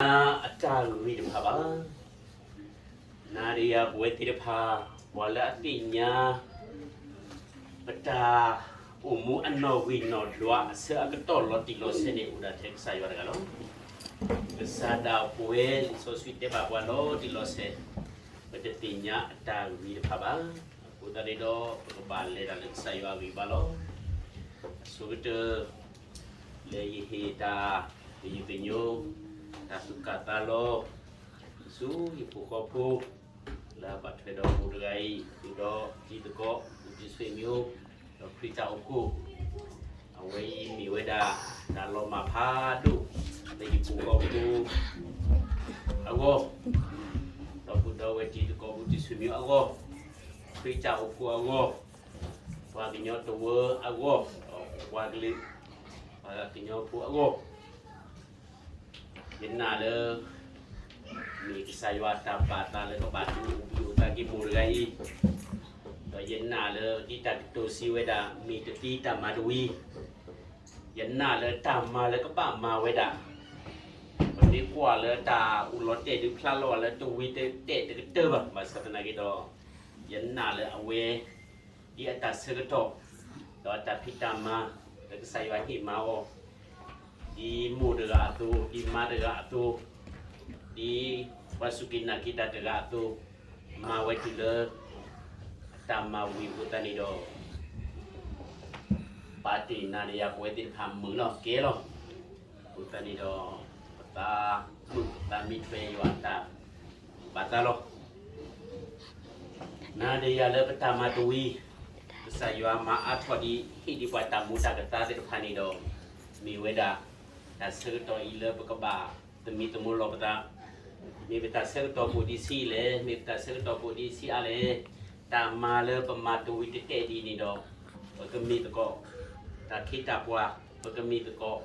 အတၢ်ဂ့ၢ်တဖၣ်ဘၣ်. နၤဒီးယၤပဝဲသ့ၣ်တဖၣ် ပှၤလၢအသ့ၣ်ညါ ပတၢ်အိၣ်မူအနီၣ်ဂံၢ်နီၣ်ဒွးအဆၢအကတီၢ်လီၤတံၢ်လီၤဆဲးန့ၣ် အိၣ်ဒၣ်ထဲကစၢ်ယွၤတဂၤလီၤ. ကစၢ်ဒၣ်ပဝဲလံာ်စီဆှံတဲဘၣ်ပှၤလီၤတံၢ်လီၤဆဲး, ပတသ့ၣ်ညါအတၢ်ဂ့ၢ်တဖၣ်ဘၣ်. အဃိသတးန့ၣ်ဒီး ပကဘၣ်လဲၤတၢ်လၢကစၢ်ယွၤအဂံၢ်ဘါလီၤ. အဆိကတၢၢ် လၢယဟ့ၣ်တၢ် ကယုၢ်ကညိ တၢ်သူၣ်ကၢ်သးလီၤ ဆူယဖိဃီဖိ လၢအဘၣ်ထွဲဒီးမိၢ်တဂၤအံၤ ဒီးတံၤသကိး ဘူးတံၤဆွေမျိုး ဒီးခရံာ်တၢ်အိၣ်ဖှိၣ် အဝဲအံၤမ့ၢ်ဝဲဒၣ် တၢ်လီၤမၢ်ဖးဒိၣ် လၢယဖိဃီဖိအဂီၢ်, ဒီပုၢ်ဒီဝဲၢ်တံၤသကိး ဘူးတံၤဆွေမျိုး အဂီၢ်, ခရံာ်တၢ်အိၣ်ဖှိၣ်အဂီၢ်, ပှၤကညီတဝၢအဂီၢ်, ဒီးပှၤကလုာ် ပှၤကညီဖိအဂီၢ်, ယနာ်လၢ မ့ၢ်ကစၢ်ယွၤတၢ်ဘၣ်သးလၢကဘၣ်ဒုးအိၣ်ဘှံးအိၣ်သါက့ၤမိၢ်တဂၤအံၤ, ဒီးယနာ်လၢဒ်တၢ်ကတိၤစံးဝဲဒၣ် မ့ၢ်တသံတၢ်မၤတဝံၤ, ယနာ်လၢတၢ်မၤလၢကဘၣ်မၤဝဲဒၣ်, ပမ့ၢ်ကွၢ်လၢတၢ်အိၣ်လီၤတဲာ်ဒုးဖျါလီၤလၢတဝံၤတတဲာ်တကတၢၢ်ဘၣ်, ဘၣ်ဆၣ်သနာ်က့ဒီး ယနာ်လၢအဝဲ ဒ်အတၢ်ဆၢကတီၢ် ဒီးအတၢ်ဖံးတၢ်မၤ လၢကစၢ်ယွၤဟ့ၣ်မၤအီၤ, ဒ်မိၢ်တဂၤအသိး, ဒ်မါတဂၤအသိး, ဒ်ပှၤစူၢ်က့ၤနာ်က့ၤတၢ်တဂၤအသိး, မၤဝဲတုၤလၢ အတၢ်မၤဝံၤအဃိသတးန့ၣ်ဒီး ပာ်တ့ၢ်နၤဒီးယၤပဝဲသ့ၣ်တဖၣ်မုာ်လီၤကဲလီၤ. အဃိသတးန့ၣ်ဒီး ပသးမုာ်ပသးမံထွဲယွၤအတၢ်ဘၣ်သးလီၤ. နၤဒီးယၤလၢပတၢ်မၤတဝံၤ, ကစၢ်ယွၤမၤအါထီၣ်ဒံး ဟ့ၣ်ဒံးပှၤတၢ်မူတၢ်ကသါသ့ၣ်တဖၣ်န့ၣ်ဒီး မ့ၢ်ဝဲဒၣ် တၢ်ဆၢကတီၢ်အံၤလၢပကဘၣ်သမံသမိးလီၤပသး, မ့ၢ်ပတၢ်ဆၢကတီၢ်ဘူးဒံးဆံးလဲၣ်, မ့ၢ်ပတၢ်ဆၢကတီၢ်ဘူးဒံးဆံးအါလဲၣ်, တၢ်မၤလၢပမၤတဝံၤတတဲာ်ဒ်န့ၣ်ဒီး ပကမ့ၢ်သကိး တၢ်ခ့တၢ်ပှၤ, ပကမ့ၢ်သကိး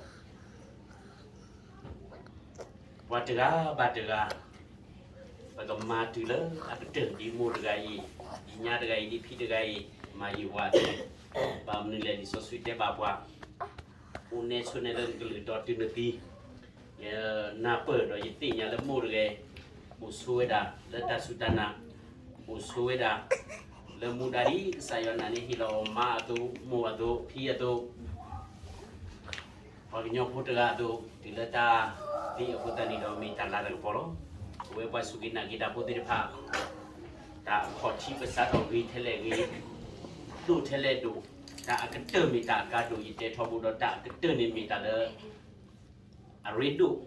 ပှၤတဂၤဘၣ်တဂၤ ပကမၤတုၤလၢအကတၢၢ်ဒ်မိၢ်တဂၤအံၤ, ဒ်ညါတဂၤအံၤ, ဒ်ဖံတဂၤအံၤ, မၤယံာ်ဝဲအသိး, ဘၣ်မနုၤလဲၣ် လံာ်စီဆှံတဲဘၣ်ပှၤ, အိၣ်နဲဆိးနဲလၢနကလုၢ်ဒီးတုၤနသံ, ယနၢ်ပၢၢ်ဒီးယသ့ၣ်ညါလၢမိၢ်တဂၤ အိၣ်ဆိးဝဲဒၣ်လၢတၢ်စူၢ်တၢ်နာ်, အိၣ်ဆိးဝဲဒၣ် လၢမူဒါဒ်ကစၢ်ယွၤနာ်န့ၣ်ဟ့ၣ်လီၤအီၤမါအသိး, မိၢ်အသိး, ဖံအသိး ပှၤကညီဖိတဂၤအသိး, တုၤလၢတၢ်သံအဃိသတးန့ၣ်ဒီး မ့ၢ်တၢ်လၤတၢ်ကပီၤလီၤ. ပဝဲပှၤစူၢ်က့ၤနာ်က့ၤတၢ်ဖိသ့ၣ်တဖၣ်, တၢ်အခီၣ်ထံးပစးထီၣ်ဂ့ၤထဲလဲၣ်ဂ့ၤ, ဒိၣ်ထဲလဲၣ်ဒိၣ်, တၢ်အကတၢၢ်မ့ၢ်တၢ်အကါဒိၣ်, ယတဲထီဘိဒီး တၢ်အကတၢၢ်န့ၣ်မ့ၢ်တၢ်လၢ အရ့ဒိၣ်,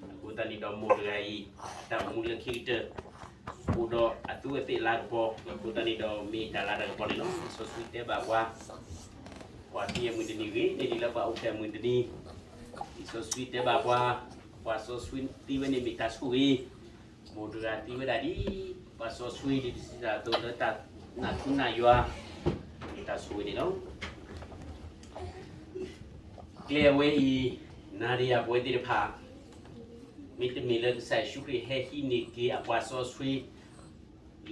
အဃိသတးန့ၣ်ဒီးမိၢ်တဂၤအံၤ တၢ်အိၣ်မူလၢခံကတၢၢ် အိၣ်ဒီးအသူးအသ့ၣ်လၤကပီၤ, အဃိသတးန့ၣ်ဒီးမ့ၢ်တၢ်လၤတၢ်ကပီၤန့ၣ်လီၤ. လံာ်စီဆှံတဲဘၣ်ပှၤ, ပှၤသံအမုၢ်တနံၤဂ့ၤန့ၢ်ဒံးလၢပှၤအိၣ်ဖျဲၣ်အမုၢ်တနံၤ, လံာ်စီဆှံတဲဘၣ်ပှၤ, ပှၤစီဆှံသံဝဲန့ၣ်မ့ၢ်တၢ်ဆိၣ်ဂ့ၤ, မိၢ်တဂၤသံဝဲဒၣ်ဒ် ပှၤစီဆှံဒ်တစံးတၢ်အသိးလၢတၢ်နာ်ထူနာ်ယွၤ, မ့ၢ်တၢ်ဆိၣ်ဂ့ၤန့ၣ်လီၤ. ကျဲအဝဲအံၤ, နၤဒီးယၤပဝဲသ့ၣ်တဖၣ်, မ့တမ့ၢ်လၢကစၢ်ယ့ၣ်ၡူးခရံာ်ဟဲဟံးန့ၢ်က့ၤအပှၤစီဆှံ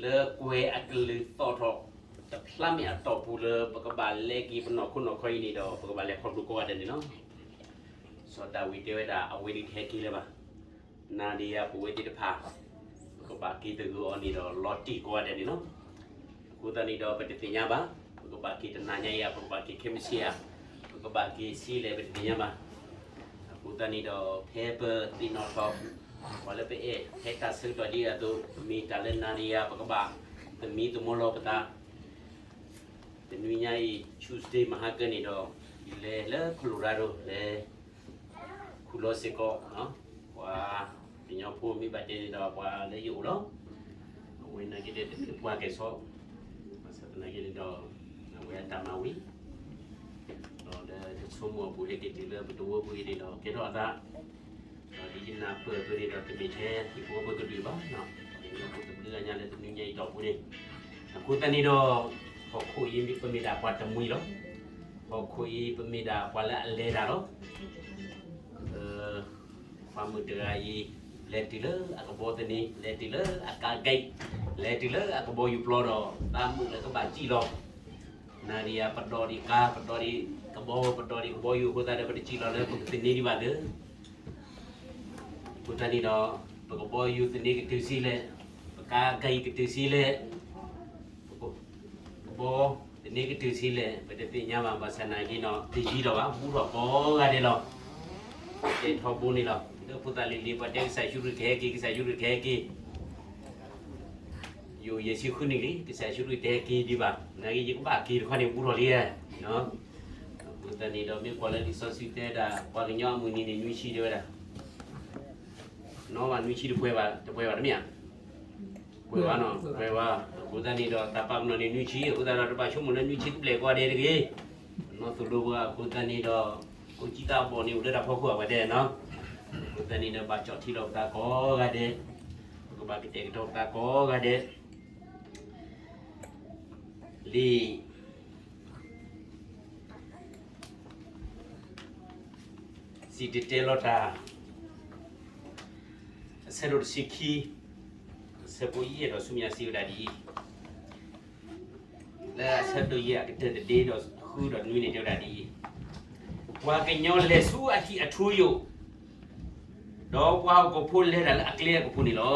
လၢကွဲၤအကလုၢ်သီၣ်ထီၣ်တဖျါမ့ၢ်အတီၢ်ပူၤလၢပကဘၣ်လဲၤက့ၤပနီၢ်ခိနီၢ်ခီအံၤန့ၣ်ဒီး ပကဘၣ်လဲၤခီဖျိကိးဂၤဒဲးန့ၣ်လီၤ. စီၤဒၤဝံးတဲဝဲဒၣ် အဝဲဒၣ်တဟဲက့ၤလၢၤဘၣ်. နၤဒီးယၤပဝဲသ့ၣ်တဖၣ် ပကဘၣ်က့ၤသဂၢၢ်အီၤန့ၣ်ဒီးလီၤတံၢ်ကိးဂၤဒဲးန့ၣ်လီၤ. အဃိသတးန့ၣ်ဒီးပတသ့ၣ်ညါဘၣ်, ပကဘၣ်က့ၤတနၤညါအံၤဧါ, ပကဘၣ်က့ၤခဲမုၢ်ဆ့ၣ်ဧါ, ပကဘၣ်က့ၤဆံးလဲၣ်ပတသ့ၣ်ညါဘၣ်. အဃိသတးန့ၣ်ဒီး ဖဲပသ့ၣ်နီၣ်ထီၣ် ပှၤလၢပအဲၣ်ဟဲတၢ်ဆၢကတီၢ်ဒ်အသိး မ့ၢ်တၢ်လၢနၤဒီးယၤ ပကဘၣ်သမံသမိးလီၤပသး. တနွံညါအံၤ Tuesday မဟါကၢန့ၣ်ဒီး ယလဲၤလၢ Colorado လဲၤ ခူၣ်လီၤစ့ၢ်ကီး ပှၤကညီဖိမ့ၢ်ဘၣ်တဲန့ၣ်ဒီး ပှၤလၢယအိၣ်လီၤ. အဝဲနာ်က့ဒီးတမ့ၢ်ပှၤကဲၣ်ဆိး, ဘၣ်ဆၣ်သနာ်က့န့ၣ်ဒီး အဝဲအတၢ်မၤဝံၤ ဒီးလၢတဆိကမိၣ်အပူၤဟဲက့ၤတုၤလၢပတဝၢပူၤအံၤန့ၣ်ဒီး ကဲထီၣ်အသး, ဒီးဒ်ယနၢ်ပၢၢ်အသိးန့ၣ်ဒီး တမ့ၢ်ထဲယဖိဖိကဒုးဘၣ်, ပှၤကညီဖိတဘျုးဂၤညါလၢတနွံညါအံၤတီၢ်ပူၤန့ၣ်, အဃိသတးန့ၣ်ဒီး ဟီၣ်ခိၣ်အံၤပမ့ၢ်ဒၣ်ပှၤတမှံၤလီၤ. ဟီၣ်ခိၣ်အံၤပမ့ၢ်ဒၣ်ပှၤလၢအလဲၤတၢ်လီၤ. ပှၤမုၣ်တဂၤအံၤ လဲၤတုၤလၢအကဘီသန့ၤ, လဲၤတုၤလၢအကးကဲး, လဲၤတုၤလၢအကဘီယူၤပျီဒီး သးမုာ်လၢကဘၣ်စံၣ်လီၤ. နၤဒီးယၤပဒိးဒံးကါ, ပဒိးဒံးကဘီ, ပဒိးဒံးကဘီယူၤအဃိသတးဒီး ပတစံၣ်လီၤလၢပကသန့ၤဒံးဘၣ်သ့ၣ် အဃိသတးန့ၣ်ဒီး ပကဘီယူၤသန့ကတုၤဆံလဲၣ်, ပကါကယံၤကတုၤဆံလဲၣ်, ပကဘီသန့ကတုၤဆံလဲၣ် ပတသ့ၣ်ညါဘၣ်. ဘၣ်ဆၣ်နာ်က့ဒီး တယံၤလီၤဘၣ်, ဘူးထီၣ်ကိးဂၤဒဲးလီၤ. တဲထီဘိန့ၣ်လီၤ. လၢဖိသၣ်လံၤလံၤ ပှၤတဲကစၢ်ယ့ၣ်ၡူးခရံာ်ကဟဲက့ၤ, ကစၢ်ယ့ၣ်ၡူးခရံာ်ကဟဲက့ၤ ယိၤယဲၢ်ဆံဃုနံၣ်လံ, ကစၢ်ယ့ၣ်ၡူးခရံာ်တဟဲက့ၤဒံးဘၣ်. နာ်က့ ယကဘၣ်က့ၤတခီန့ၣ် ဘူးထီၣ်လံဧါ. အဃိသတးန့ၣ်ဒီး မ့ၢ်ကွၢ်လၢလံာ်စီဆှံတဲဒၣ် ပှၤကညီအမုၢ်နံၤန့ၣ် နွံဆံတဲဝဲဒၣ်, နီၢ်ဘၣ် နွံဆံတပှဲၤဘၣ်, တပှဲၤဘၣ်တမ့ၢ်ဧါ. ပှဲၤဘၣ်နီၤ, ပှဲၤဘၣ်. အဃိသတးန့ၣ်ဒီး တၢ်ပာ်ပနီၣ်န့ၣ် နွံဆံ, အဃိသတးဒီး တဘၣ်ဆိကမိၣ်လၢနွံဆံကဘျဲၣ်ကိးဂၤဒဲးတဂ့ၤ. ပနီၢ်သိၣ်လိပှၤ အဃိသတးန့ၣ်ဒီး ကိးကံတၢ်ဘီၣ်န့ၣ် အိၣ်လၢတၢ်ဖီခိၣ်အဝဲတဲနီၤ. အဃိသတးန့ၣ်ဒီး ဘၣ်ကၠီၣ်ထံလီၤပသးကိးဂၤဒဲး, ပကဘၣ်ကတဲာ်ကတီၤပသးကိးဂၤဒဲး လံာ်စံၣ်တဲၤတဲလီၤတၢ် အဆၢဒိၣ်တဆံခံ, အဆၢဖိယဲၢ်ဒီးဆူမဲာ်ညါစံးဝဲဒၣ်ဒ်အံၤ, လၢအဆၢဒိၣ်ယဲၢ်အကတၢၢ်တဒ့ဒီးဃုဒီးနွံန့ၣ် တဲဝဲဒၣ်ဒ်အံၤ, ပှၤကညီလဲၤဆူအဟံၣ်အထူယိာ် ဒီးပှၤဟီၣ်ခိၣ်ဖိလဲၤတၢ်လၢအကျဲအကပူၤန့ၣ်လီၤ.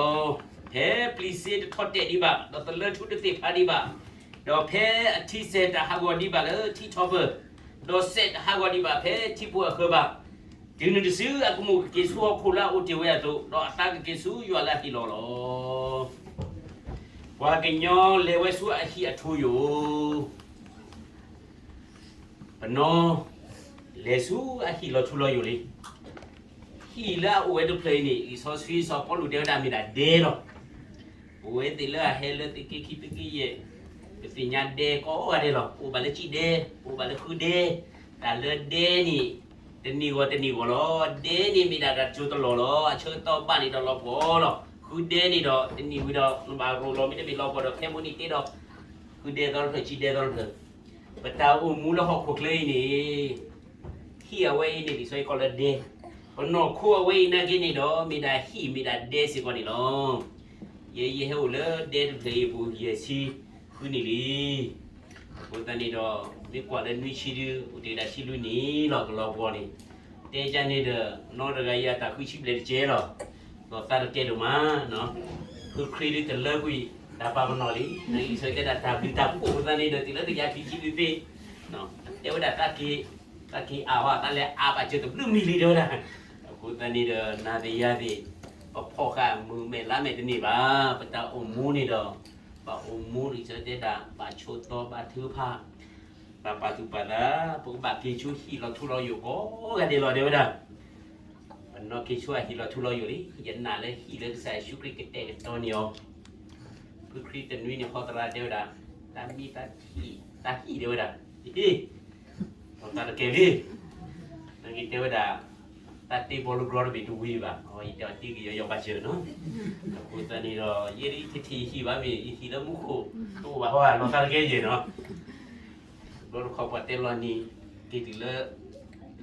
ဖဲပျံၤစ့တထီၣ်တဲာ်ဒံးဘၣ်, ဒီးသလၢထူတသ့ၣ်ဖးဒံးဘၣ်, ဒီးဖဲအထံစဲးတဟးဂီၤဒံးဘၣ်လၢထံထီၣ်ပၢၢ်, ဒီးစဲးတဟးဂီၤဒံးဘၣ်ဖဲထံဖိအဃၢၤဘၣ်, တုၤနုၤတစု အကမူၣ်ကက့ၤဆူဟီၣ်ခိၣ်လၢအအိၣ်တ့ၢ်ဝဲအသိး, ဒီးအသးကက့ၤဆူယွၤလၢအဟ့ၣ်လီၤလီၤ. ပှၤကညီလဲၤဝဲဆူအဟံၣ်အထူယိာ် ပနီၢ်လဲၤဆူအဟံၣ်လီၤထူလီၤယိာ်လံ. ဟံၣ်လၢအအိၣ်ဝဲတဖျၢၣ်အံၤန့ၣ် လံာ်စီဆှံစီၤပီလူးတဲဝဲဒၣ်မ့ၢ်ဒၣ်ဒဲလီၤ. ပဝဲသ့ၣ်လၢအဟဲလၢသုးက့ခံသုးက့ယဲၢ် ပသ့ၣ်ညါဒဲကိးဂၤဒဲးလီၤ. အိၣ်ဘၣ်လၢကံၣ်ဒဲ, အိၣ်ဘၣ်လၢဃုဒဲ, တၢ်လၢဒဲန့ၣ် တနံၤဂီၤတနံၤဂီၤလီၤ. ဒဲန့ၣ်မ့ၢ်ဒၣ်တၢ်ကၠိတလီၢ်လီၤ. အဆၢကတီၢ်ဘၣ်န့ၣ်ဒီးလီၤပှီၢ်လီၤ. ဃုဒဲန့ၣ်ဒီးတနံၤဝံၤဒီးနဘၣ်ရိၤလီၤ မ့တမ့ၢ်လီၤပှီၢ်ဒီးဖဲမုၢ်နံၤတ့ဒီး ဃုဒဲသီတဖျၢၣ် ကံၣ်ဒဲသီတဖျၢၣ် ပတၢ်အိၣ်မူလၢဟီၣ်ခိၣ်ချၢအံၤန့ၣ် ဟံၣ်အဝဲအံၤန့ၣ် လံာ်စီဆှံကိးလၢဒဲ, ပနီၢ်ခိအဝဲအံၤနာ်က့န့ၣ်ဒီး မ့ၢ်ဒၣ်ဟံၣ်မ့ၢ်ဒၣ်ဒဲစ့ၢ်ကီးန့ၣ်လီၤ. ယဲယဟဲအိၣ်လၢဒဲတဖျၢၣ်အံၤအပူၤ ယဲၢ်ဆံဃုနံၣ်လံ. အဃိသတးန့ၣ်ဒီး မ့ၢ်ကွၢ်လၢနွံဆံဒု အိၣ်တ့ၢ်ဒၣ်ဆံလွံၢ်နံၣ်လီၤ ကလီၤပှီၢ်န့ၣ်, တဲဒ်န့ၣ်ဒီး နီတဂၤအံၤအတၢ်ဃုဆံဘျဲၣ်တကဲလီၤ. ဒီးသးတကဲဒိၣ်မး ဖုခရံာ်ဒုတလၢကွံာ်တၢ်ပာ်ပနီၣ်လံ. နအံၤလံာ်စီဆှံတဲဒၣ်တၢ်ဘျုးတၢ်ဖှိၣ်အဃိသတးန့ၣ်ဒီး တုၤလၢတကယၤခံဆံဒုသ့, တဲဝဲဒၣ်တၢ်က့ၤ, တၢ်က့ၤအါဝဲ တၢ်လဲၤအါဘၣ်စၢၤတဘျုးမံၤလံ တဲဝဲဒၣ်. အဃိသတးန့ၣ်ဒီး နၤဒီးယၤသ့ၣ် ပဖီၣ်ဃာ်မုၢ်မဲာ်လါမဲာ်တန့ၢ်ဘၣ်. ပတၢ်အိၣ်မူန့ၣ်ဒီး ဘၣ်အိၣ်မူလံာ်စီဆှံတဲဒၣ် ဘၣ်ဆိးသီ ဘၣ်ထုကဖၣ်, ဘၣ်ပာ်သူၣ်ပာ်သး, ပကဘၣ်က့ၤဆူဟံၣ်လီၤထူလီၤယိာ်ကိးဂၤဒဲးလီၤ တဲဝဲဒၣ်. ပနီၢ်က့ၤဆူအဟံၣ်လီၤထူလီၤယိာ်လံ. ယနာ်လၢဟံၣ်လၢကစၢ်ယ့ၣ်ၡူးခရံာ်ကတဲာ်ကတီၤန့ၢ်အီၤ, ဖုခရံာ်တနွံန့ၣ် ဟီသရၣ်တဲဝဲဒၣ်, တၢ်မံတၢ်ဟံၣ်, တၢ်ဟံၣ်တဲဝဲဒၣ်, ဟ့ၣ်, ဒီးတၢ်တကဲလံ. နက့ၤတဲဝဲဒၣ်, တၢ်တ့ဘီလၢကြီတဘ့ၣ်တဝံၤဘၣ်, ယတဲအီၤတ့က့ၤယီၤယီၤဘၣ်စၢၤနီ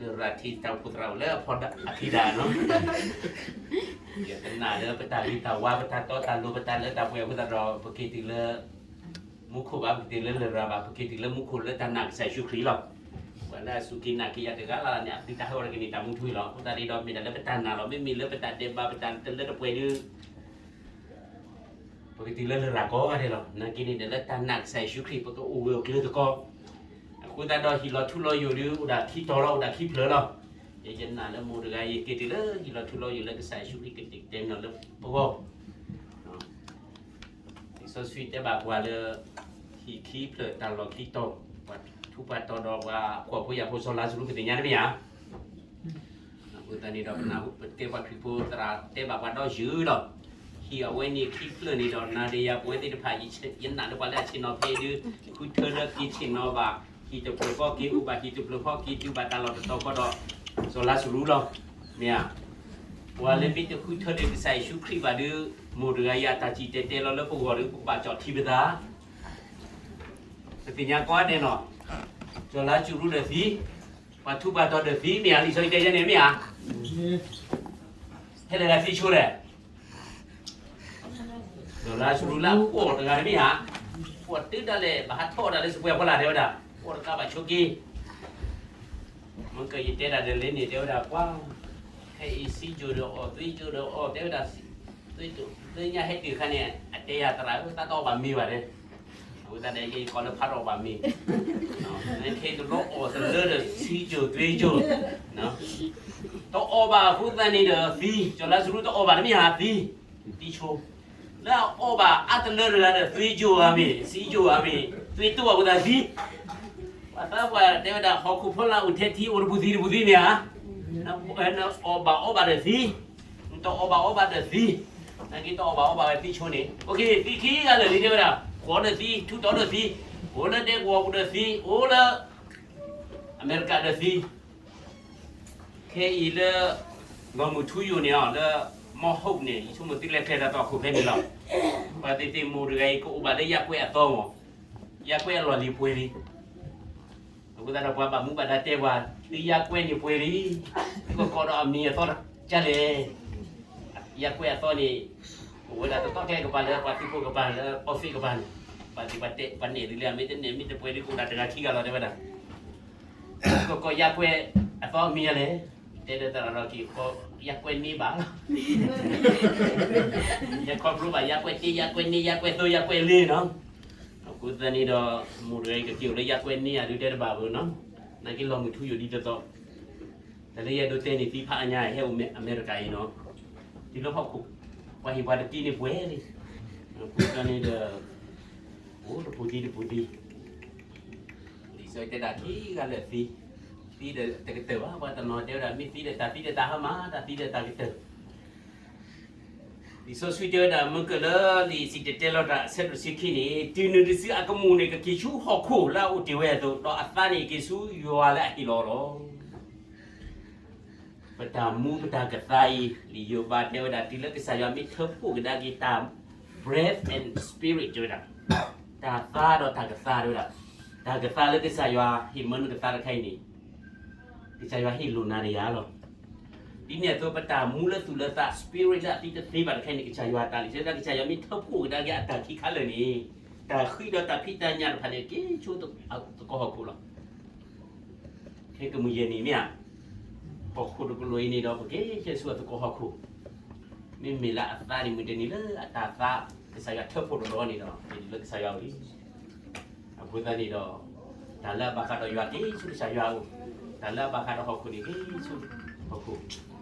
ၤ. အဃိသတးန့ၣ်ဒီး ယဲဒၣ်ယတထံၣ်ယဟံၣ်ဘၣ်မ့ၢ် ယဟံၣ်လၢမူခိၣ်, တအိၣ်ဘၣ်ဟီဧါ လီၤတၢ်တကဲယဲၢ်နီၤ. ဘျီတခီပှၤတဲလီၤန့ၣ် က့ၤတုၤလၢ လရာ်ထံတၢ်အိၣ်ဖှိၣ်သရၣ်အိၣ်လၢအဖီဒၣ်အခံဒၣ်နီၤ. ယကနၣ်လၢပတၢ်ဂ့ၤတၢ်ဝါ ပတၢ်တီတၢ်လိၤ ပတၢ်လၢတၢ်ပှဲၤအဃိသတးဒီး ပက့ၤတုၤလၢ မူခိၣ်ဘၣ် ပက့ၤတုၤလၢလရာ်ဘၣ် ပက့ၤတုၤလၢမူခိၣ်လၢတၢ်နာ်ကစၢ်ယ့ၣ်ၡူးခရံာ်လီၤ. ပှၤလၢအစူၢ်က့ၤနာ်က့ၤယၤတဂၤလၢ်လၢ်န့ၣ် အပျံၤတၢ်ဟဲဝဲတဂ့ၤန့ၣ် တၢ်မူထူလီၤ. အဃိသတးန့ၣ်ဒီး မ့ၢ်ဒၣ်လၢပတၢ်နာ်လီၤ. မ့မ့ၢ်လၢပတၢ်ဒဲးဘး ပတၢ်တလၢတပှဲၤဒု ပကတုၤလၢလရာ်ကိးဂၤဒဲးလီၤ. နာ်က့န့ၣ်ဒီးလၢတၢ်နာ်ကစၢ်ယ့ၣ်ၡူးခရံာ် ပကအိၣ်ဂၢၢ်အိၣ်ကျၢၤသကိး. အဃိသတးဒီးဟံၣ်လီၤထူလီၤယိာ်ဒု အိၣ်ဒၣ်ခံတီၤလီၤ အိၣ်ဒၣ်ခံဖျၢၣ်လီၤ. ယနာ်လၢမိၢ်တဂၤအံၤ က့ၤတုၤလၢဟံၣ်လီၤထူလီၤယိာ်လၢကစၢ်ယ့ၣ်ၡူးခရံာ်ကတဲာ်ကတီၤလၢပဂီၢ် လံာ်စီဆှံတဲဘၣ်ပှၤလၢ ဟံၣ်ခံဖျၢၣ်တၢ်လီၢ်ခံတီၤ, ပှၤထူးပှၤတီၤဒီးပှၤဖှီၣ်ဖိယာ်ဖိစီၤလၤစရူး ပသ့ၣ်ညါတမ့ၢ်ဧါ. အဃိသတးန့ၣ်ဒီး ပနၢ်ဟူပကဲပှၤခရံာ်ဖိသရၣ်တဲဘၣ်ပှၤဒီးယုာ်ဒီး, ဟံၣ်အဝဲန့ၣ်ခံဖျၢၣ်န့ၣ်ဒီး နၤဒီးယၤပဝဲသ့ၣ်တဖၣ် ယနာ်လၢပှၤလၢအဆ့ၣ်နီၤဖဲအံၤဒု ဃုထၢလၢက့ၤဆ့ၣ်နီၤဘၣ်, ဟံၣ်တဖျၢၣ်ဃီက့ၤအိၣ်ဘၣ် ဟံၣ်တဖျၢၣ်ဃီက့ၤတုၤဘၣ်တၢ်လီၢ်တတီၤဃီဒီး စီၤလၤစရူးလီၤ. မ့ၢ်ဧါ. ပှၤလၢမ့ၢ်တဃုထၢဒီးကစၢ်ယ့ၣ်ၡူးခရံာ်ဘၣ်ဒု မိၢ်တဂၤအံၤအတၢ်စံၣ်တဲၤတဲလီၤလၢပဂီၢ်ဒီး ပကဘၣ်ကၠီၣ်ထံပသး ပသ့ၣ်ညါကိးဂၤဒဲးနီၤ, စီၤလၤစရူးဒီးသံ, ပှၤထူးပှၤတီၤဒီးသံ မ့ၢ်ဧါ, လံာ်စီဆှံတဲယဲန့ၣ်မ့ၢ်ဧါ. ဟဲလၢဂၤသံဆိလဲၣ်, စီၤလၤစရူးလၢအဖှီၣ်တဂၤန့ၣ်မ့ၢ်ဧါ, ဖှီၣ်တုၤဒၣ်လဲာ် ဘၣ်ဟးထီၣ်တၢ်လၢစပွဲအဖီလာ်တဲဝဲဒၣ်, ဖှီၣ်တကးဘၣ်ဆိက့ မ့ၢ်ကယတဲတၢ်ဒီးလၢန့ၣ်တဲဝဲဒၣ်ပှၤ, ခဲအံၤ စံယိၤဒီးအီၣ် သွံယိၤဒီးအီၣ် တဲဝဲဒၣ် သွံယိၤ လၢညါဟဲတုၤအခါန့ၣ် အတဲယၤသရၣ်ဧၢ တၢ်တအီၣ်ဘၣ်မ့ၤဘၣ်တဲ, အဃိသတးဒီး ယကိးလၢဖးတအီၣ်ဘၣ်မ့ၤ, ခဲအံၤတဘျီအီၣ်တလၢဒီး စံယိၤသွံယိၤ, တအီၣ်ဘၣ်အဃိသတးန့ၣ်ဒီးသံ, စီၤလါစရူးတအီၣ်ဘၣ်တမ့ၢ်ဧါသံ, သံဆိ, လၢအအီၣ်ဘၣ်အါတလၢတဂၤဒီး သွံယိၤဧါမ့ၢ် စံယိၤဧါမ့ၢ် သွံတိၢ်အဃိသတးသံ, ပှၤသးပှၢ်တဲဝဲဒၣ် ဟီၣ်ခိၣ်ဖီလာ်အိၣ်ထဲထံ အိၣ်တပူၤသံတပူၤသံမ့ၢ်ဧါ, နအီၣ်ဘၣ်အီဘၣ်ဒီးသံ, နတအီၣ်ဘၣ်အီဘၣ်ဒီးသံ, နာ်က့တအီၣ်ဘၣ်အီဘၣ်ဝဲသံဆိန့ၣ် အိၣ်ခ့ သံခံဂၤလၢာ်လံတဲဝဲဒၣ်, ဃီဒီးသံ ထူးတီၤဒီးသံ, အိၣ်လၢဒဲကဝီၤပူၤဒီးသံ, အိၣ်လၢ အမဲရကၤဒီးသံ, ခဲအံၤလၢ လီၢ်မုၢ်ထူယိာ်န့ၣ်အီၤ လၢ Mount Hope န့ၣ် ယဆိကမိၣ်သုလဲၤကျဲတၢ်သီၣ်ခိၣ်ဖဲန့ၣ်လီၤ. ပှၤသ့ၣ်သ့ၣ်မိၢ်တဂၤအံၤ ကအိၣ်ဘၣ်လၢယၣ်ကွဲးအသီမး, ယၣ်ကွဲးအလီၢ်လံၤပှဲၤလံ. အဃိသတးဒီးပှၤဘၣ်မူဘၣ်ဒါတဲပှၤ သုယၣ်ကွဲးန့ၣ်ပှဲၤလံ, သုကကိးဒီးအမံၤအသီကလဲၣ်. ယၣ်ကွဲးအသီန့ၣ် အိၣ်ဝဲဒၣ်တသီၣ်ကျဲကပၤလၢပှၤသုးဖိကပၤလၢ office ကပၤန့ၣ်, ပှၤသ့ၣ်ပှၤတဲ ပှၤနဲၣ်ဒ်လဲၣ် မ့ၢ်တနဲၣ် မ့ၢ်တပှဲၤဒ် ကအိၣ်ဒၣ်တဂၤခံဂၤလီၤတဲဝဲဒၣ် ကကိးယၣ်ကွဲးအသီမံၤယၤလဲၣ်, တဲဒီးသရၣ်ဒီးက့ၤ ယၣ်ကွဲးန့ၢ်ဘၣ်လီၤ, ယခီဖျိဘၣ် ယၣ်ကွဲးတ့ ယၣ်ကွဲးန့ၢ် ယၣ်ကွဲးသိ ယၣ်ကွဲးလ့နီၤ. အဃိသတးန့ၣ်ဒီး မိၢ်တဂၤအံၤကက့ၤအိၣ်လၢယၣ်ကွဲးန့ၢ်ယၤဒုးတဲတဘၣ်ဘၣ်နီၤ, နာ်က့လီၢ်မုၢ်ထူယိာ်ဒ်သိးသိး, တၢ်လၢယအဲၣ်ဒိးတဲန့ၣ်သံဖးအါညါ ဟဲအိၣ်အမဲရကၤအံၤနီၤ, တုၤလၢဟီၣ်ခိၣ် ပှၤဟ့ၣ်ပှၤတက့ၢ်န့ၣ်ပှဲၤလံ, အဃိသတးန့ၣ်ဒီး အိၣ်တပူၤသံတပူၤသံ လံာ်စီဆှံတဲဒၣ်ခံဂၤလၢာ်သံ, သံဒီးတကတၢၢ်ဘၣ်, ပှၤတနီၤတဲဝဲဒၣ် မ့ၢ်သံဒီးတၢ်သံဒီးတၢ်ဟါမၢ်, တၢ်သံဒီးတၢ်ကတၢၢ်. လံာ်စီဆှံတဲဝဲဒၣ် မ့ၢ်ကၢၢ်လၢလံာ်စံၣ်တဲၤတဲလီၤတၢ်အဆၢဒိၣ်တဆံခံန့ၣ်, တုၤနုၤတစုအကမူၣ်န့ၣ် ကက့ၤဆူဟီၣ်ခိၣ်လၢအအိၣ်တ့ၢ်ဝဲအသိး, ဒီးအသါန့ၣ်က့ၤဆူယွၤလၢအဟ့ၣ်လီၤအီၤလီၤ. ပတၢ်မူပတၢ်ကသါအံၤ လံာ်ယိၤဘးတဲဝဲဒၣ် တုၤလၢကစၢ်ယွၤမ့ၢ်ထၢဖှိၣ်ကဒါက့ၤတၢ် breath and spirit တဲဝဲဒၣ်, တၢ်သါဒီးတၢ်ကသါတဲဝဲဒၣ်, တၢ်ကသါလၢကစၢ်ယွၤဟ့ၣ်မၢနုၤကသါတခါအံၤန့ၣ်, ကစၢ်ယွၤဟ့ၣ်လိာ်နၤဒီးယၤလီၤ. ဒ်န့ၣ်အသိး ပတၢ်မူလၢသူၣ်လၢသး spirit လၢအသံတသ့ဘၣ်တခါအံၤန့ၣ် ကစၢ်ယွၤတၢ်လံ, ကစၢ်ယွၤမ့ၢ်ထၢဖှိၣ်ကဒါက့ၤအတၢ်ခံခါလၢာ်န့ၣ်, တၢ်ဃံဒီးတၢ်ဖံးတၢ်ညၣ်တဖၣ်န့ၣ် က့ၤဆူသကိးဟီၣ်ခိၣ်လီၤ. ခဲကမုၢ်ယဲၢ်နံၤမ့ၢ်ဧါ, ဟီၣ်ခိၣ်တကလိၤအံၤန့ၣ်ဒီး ပက့ၤဆူအသကိးဟီၣ်ခိၣ်, မ့မ့ၢ်လၢအသါန့ၣ် မုၢ်တနံၤလၢအတၢ်သါ ကစၢ်ယွၤထၢဖှိၣ်တဘျီန့ၣ်ဒီး မ့ၢ်လၢကစၢ်ယွၤဝံၤ အဃိသတးန့ၣ်ဒီး တၢ်လၢအဘၣ်ဃးဒီးယွၤက့ၤဆူကစၢ်ယွၤအအိၣ်, တၢ်လၢအဘၣ်ဃးဒီးဟီၣ်ခိၣ်န့ၣ်က့ၤဆူဟီၣ်ခိၣ်,